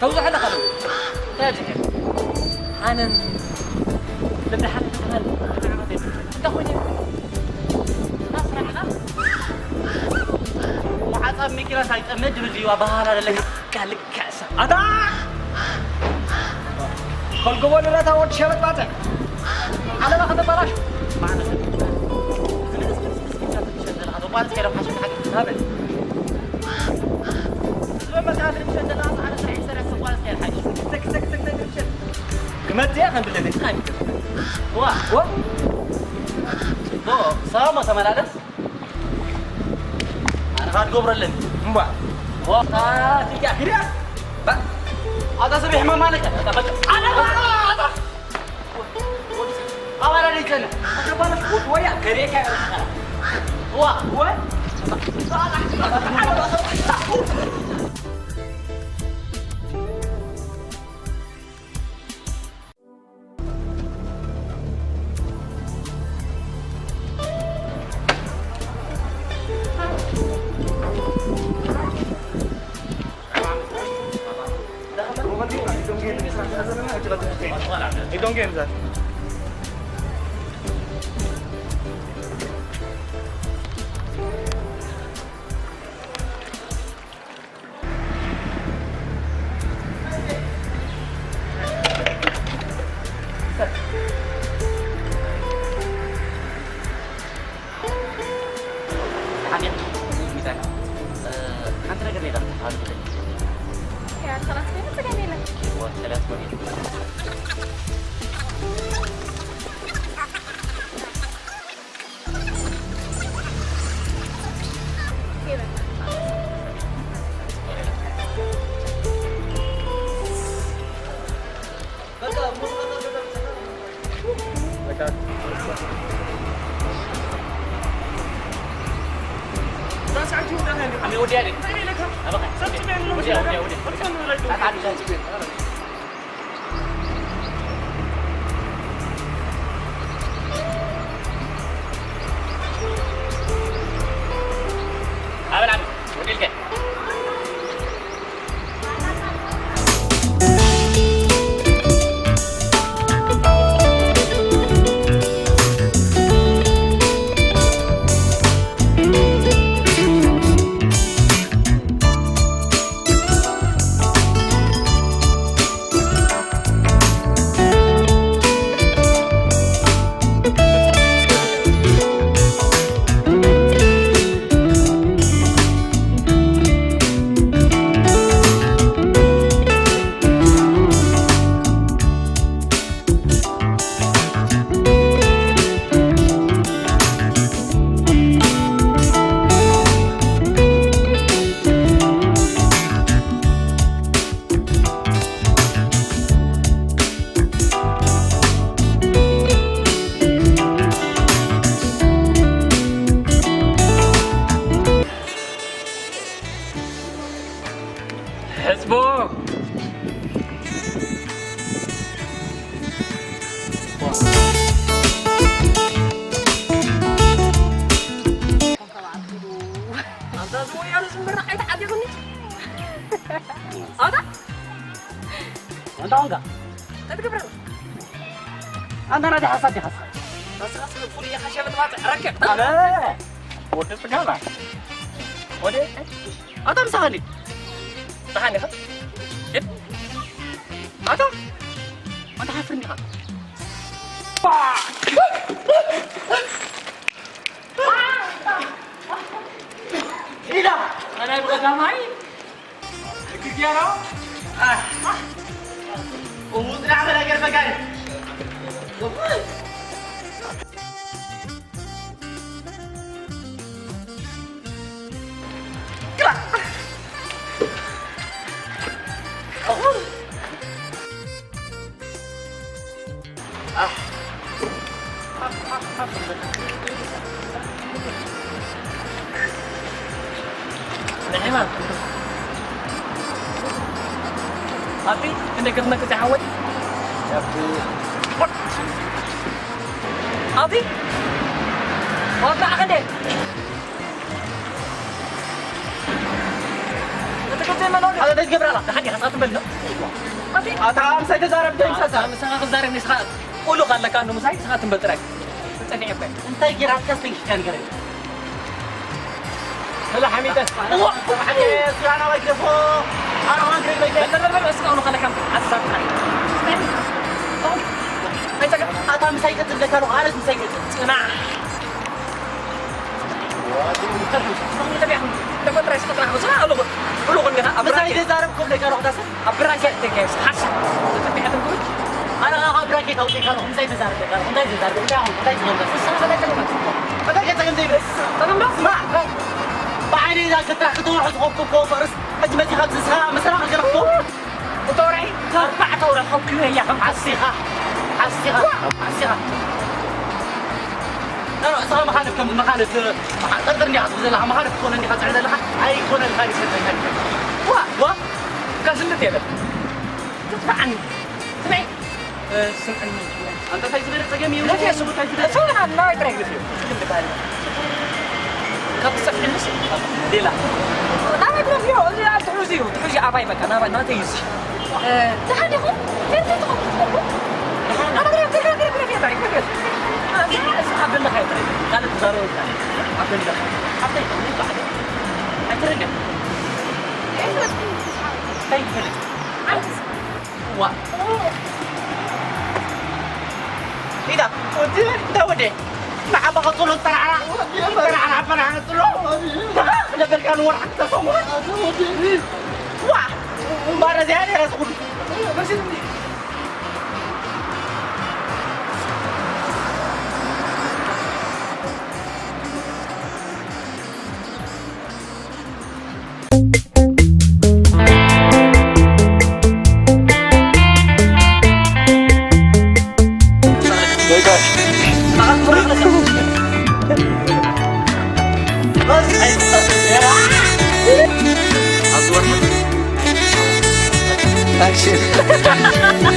ተውዝሕ ኣለኻ ዶ? እንታይ ኣብዚሐ? ኣነን ልብድሓት ትበሃል እንታይ ኮይነ? እና ስራሕና መዓጻ መኪና ሳይጠምድ ድብል እዩ ኣባህላ ደለካ። ልክዕ ሰብ። ኣታ! ኮልጎቦ ንረታ ወዲ ሸበጥ ባጽዕ። ዓለማ ከተባላሽ። ማለት ነው። ዝንእስ ክንስንስ ኢልካ ትሸጥ ዘለኻ ተቋርጽ ከይዶም ሓሸት ሓቂ። ናበይ? ዝመመካ ትሸጥ ዘለኻ ጻዕዳ ስራሕ ይሰርሕ ተቋርጽ ከይድ ሓቂ። ትክ፣ ትክ፣ ትክ፣ ትክ፣ ትክ። ክመጽእ እየ ከም ድሌተይ ጥራይ ይምከት። ዋ። ዋ። ኦ፣ ሰላም ተመላለስ። ኣነ ኻድ ገብረለን። እምባ። ዋ፣ ታ፣ ትያ፣ ሂዳ። ባ። ኣታ ሰብ ይሕመም ማለት ኣታ በቃ። ኣታ፣ ኣታ፣ ኣታ። ኣባላ ደይተነ። ኣታ ባላ ወያ ከሬካ። ዋ፣ ወይ። ሓንቲ ነገር ኔራ። ወያነ ዝምራሕ ኣይተዓዲኹኒ። ኣታ ኣንታ ኾንካ እንታይ ትገብር ኣላ? ኣንታ ናተይ ሓሳብ ዲኻ? ንስኻስ ፍሉይ ኢኻ ሸበጥ ባጽዕ ረክብ። ኣነ ወዲ ጽጋባ። ወዲ ኣታ ምሳኻ እንዴ? ደሓን ኢኻ? ሂድ። ኣታ ኣንታ ሓፍር እንዲኻ? ኢዳ ኣናይ ብቐዳማይ ክጌራ እውጥ ዳዕበ ነገር በጋሪ ንሕና ኣቲ ክንደይ ክትነቅጽ ይሓወይ ኣቲ ዋጋ ክንደይ ኣታ እንታይ ትገብር ኣላ? ደሓን ዲኻ? ሰዓት ትበል ነው? ኣቲ ኣታ ምሳይ ተዛረብ፣ ደይ ምሳይ ኣታ ምሳኻ ክዛረብ ንስኻ ቁሉቕ ኣለካ፣ እንዶ ምሳይ ንስኻ ትንበል ጥራይ። ጸኒሐ እኮ። እንታይ ጌራትካ ኣስተንኪፍካ ንገረኒ። ስለ ሓሚተ። እዋ፣ ስለ ሓሚተ፣ ስለ ኣና ባይ ግደፎ። ኣና ባይ ግደፎ። በል፣ በል፣ በል፣ በል፣ እስካ ሆኖ ካለካ ሓሳብ ጥራይ። ኣይጸጋ። ኣታ ምሳይ ቀጽል ለካ ነው፣ ኣነስ ምሳይ ቀጽል። ጽናሕ። ምሳይ ተዛረብ ክብለካ ዶ ክዳሰ? ኣብ ብራኬ። ምሳይ ተዛረብ ክብለካ ዶ ክዳሰ? ኣብ ብራኬ ተጋየስ ሓሳ። ተጠፊዐት እንግዲህ። ኣነ ካብ ብራኬ ተውፅእካ ዶ? ምሳይ ተዛረብ ለካ ዶ? እንታይ ተዛረብ? እንታይ ኣሁን? እንታይ ትገብር? ንስኻ እንታይ ትገብር? እንታይ ገጸ ገንዘብ ይብለስ? ጠቕምባ? ስማ! ብዓይነይ እዛ ክትራሕ ክትወርሑ ዝኸብኩ እኮ ፈርስ። ሕጂ መፂኻ ንስኻ መሰላ ክትገርፍ እኮ። እታ ወርሒ ኣርባዕተ ወርሒ ከብክዮ እያ ከም ዓሲኻ፣ ዓሲኻ፣ ዓሲኻ። ኖ፣ ኖ፣ እስኻ መኻልፍ ከም መኻልፍ፣ መኻ-፣ ጠርጥር እንዲኻ ትብል ዘለኻ፣ መኻልፍ ትኾነ እንዲኻ ትፅዕር ዘለኻ፣ ኣይኮነልካ እዩ ሰጠካ። ዋ! ዋ! ካስልት የለ። ትጥፋዕኒ። ስምዒ። እ፣ ስምዕኒ። ኣንተ እንታይ ዝበለ ጸገም እዩ? ነቲ እሱ፣ እንታይ ዝበለ እሱ ናብ ጥራይ ግደፍዮ። ትግል ባል። ካብ ትጸፍዕንስ ሌላ። ናባይ ግደፍዮ፣ እዚ ኣብ ትሑዝ እዩ፣ ትሑዝ እዩ ኣባይ በቃ፣ ናባይ፣ ናተይ እዩ እዚ። እ፣ ደሓን ኢኹም? ከመይ ትኾኑ ትፈልጡ? ደሓን። ኣባይ ግደፍ፣ ግደፍ፣ ግደፍ፣ ግደፍ፣ ግደፍ፣ ግደፍ። እ፣ እዚ ኣብ ደለኻ እዩ ጥራይ። ካልእ ትዛረቡ ካልእ። ኣብ ደለኻ። ኣብታይ ትኾኑ ይባዕል። ኣይትረዳእ። እንታይ ትፈልጥ? ዋ። ኢዳ፣ ወዲ፣ እንታይ ወዲ? ንዓኻ ቀጽሎ፣ ተራዕራ። ተራዕራ፣ ፈራዕራ፣ ቀጽሎ። ነበርካ ንወርሓት ተሰሙ። ዋ። ማረ፣ እዚኣ ነይራ ትኹን። ኣክሽን።